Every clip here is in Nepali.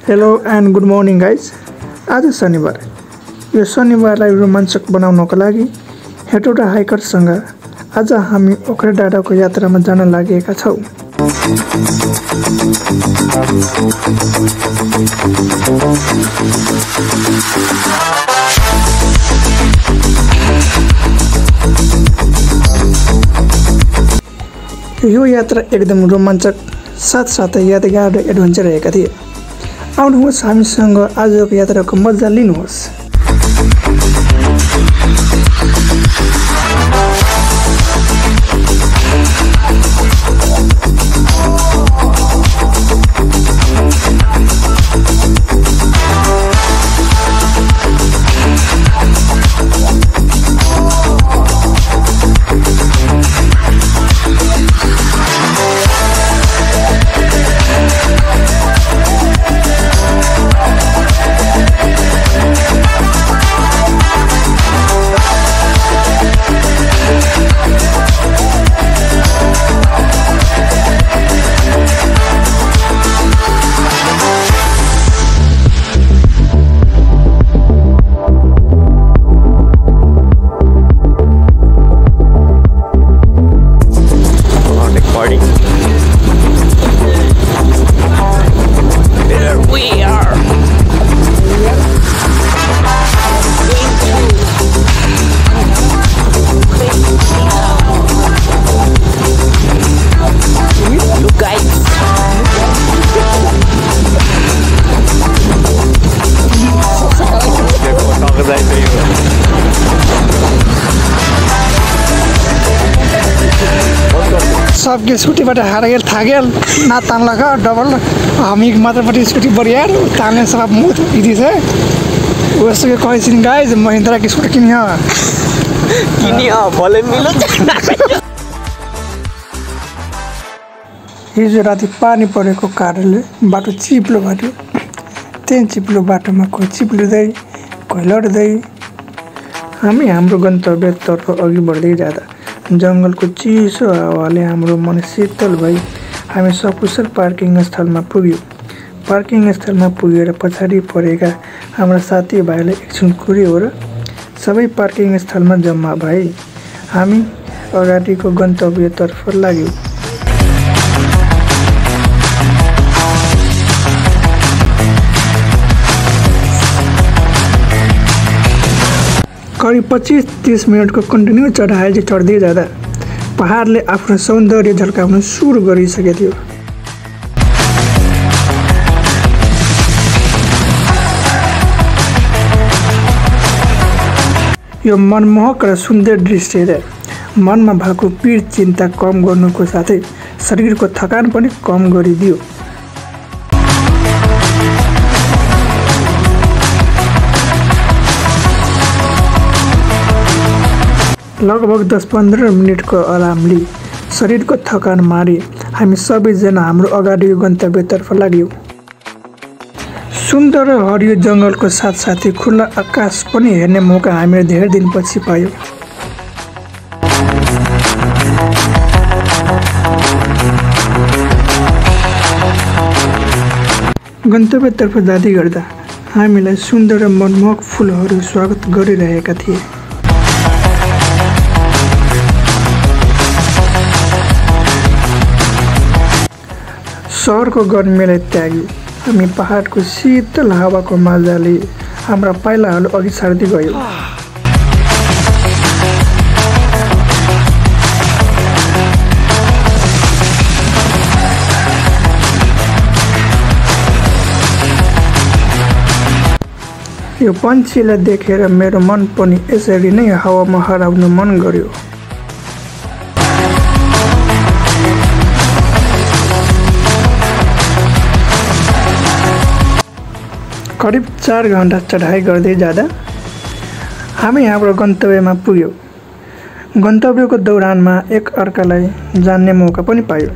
Hello and good morning guys. आज शनिबार। यो शनिबारलाई रोमाञ्चक बनाउनको लागि हेटौडा हाइकरसँग आज हामी ओखरा डाँडाको यात्रामा जान लागेका छौँ। यो यात्रा एकदम रोमाञ्चक साथसाथै यादगार र एडभेन्चर रहेका थिए। आउनुहोस् हामीसँग आजको यात्राको मजा लिनुहोस्। सबके स्कुटीबाट हारेर थाकेल ना तान्ला का डबल हामी मात्रपट्टि स्कुटी बढिया तान्ने सब मुख इदी छ वस्तो के कहैछिन् गाइज महिन्द्रा की स्कुटी किनियो भले मिलो। हिजो राति पानी परेको कारणले बाटो चिप्लो भयो। त्यही चिप्लो बाटोमा कोही चिप्लिँदै कोही लड्दै हामी हाम्रो गन्तव्यतर्फ अघि बढ्दै जाँदा जङ्गलको चिसो हावाले हाम्रो मन शीतल भई हामी सकुशल पार्किङ स्थलमा पुग्यौँ। पार्किङ स्थलमा पुगेर पछाडि परेका हाम्रा साथीभाइले एकछिन कुर्यो र सबै पार्किङ स्थलमा जम्मा भए। हामी अगाडिको गन्तव्यतर्फ लाग्यौँ। करिब 25-30 मिनटको कन्टिन्यू चढाइ चढ्दै जाँदा पहाडले आफ्नो सौन्दर्य झल्काउन सुरु गरिसकेको थियो। यो मनमोहक र सुन्दर दृश्यले मनमा भएको पीड चिन्ता कम गर्नुको साथै शरीरको थकान पनि कम गरिदियो। लगभग 10-15 मिनटको आरामले शरीरको थकान मारी हामी सबैजना हाम्रो अगाडिको गन्तव्यतर्फ लाग्यौँ। सुन्दर र हरियो जङ्गलको साथसाथै खुल्ला आकाश पनि हेर्ने मौका हामीले धेरै दिनपछि पायौँ। गन्तव्यतर्फ जाँदै गर्दा हामीलाई सुन्दर र मनमोहक फुलहरू स्वागत गरिरहेका थिए। सहरको गर्मीलाई त्यागी हामी पहाडको शीतल हावाको मजाले हाम्रा पाइलाहरू अघि सार्दै गयौँ। यो पन्छीलाई देखेर मेरो मन पनि यसरी नै हावामा हराउन मन गर्यो। करिब 4 घण्टा चढाइ गर्दै जाँदा हामी हाम्रो गन्तव्यमा पुग्यौँ। गन्तव्यको दौरानमा एक अर्कालाई जान्ने मौका पनि पायौँ।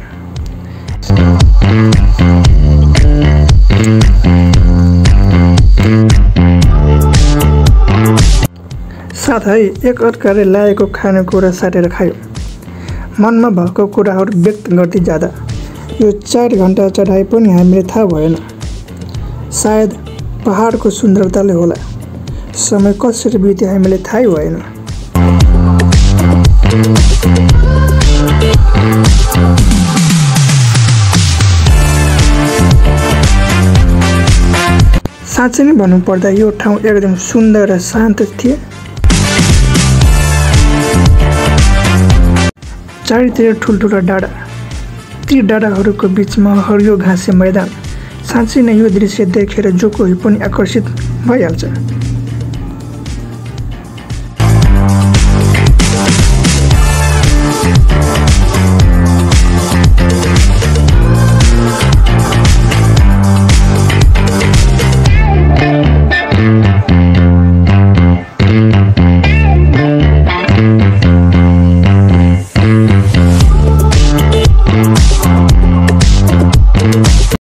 साथै एक अर्काले ल्याएको खानेकुरा साटेर खायौँ। मनमा भएको कुराहरू व्यक्त गर्दै जाँदा यो 4 घण्टा चढाइ पनि हामीले थाहा भएन। सायद पहाडको सुन्दरताले होला। समय कसरी बित्यो हामीले थाहै भएन। साँच्चै नै भन्नुपर्दा यो ठाउँ एकदम सुन्दर र शान्त थियो। चारैतिर ठुल्ठुला डाँडा, ती डाँडाहरूको बिचमा हरियो घाँसे मैदान। साँच्चै नै यो दृश्य देखेर जो कोही पनि आकर्षित भइहाल्छ।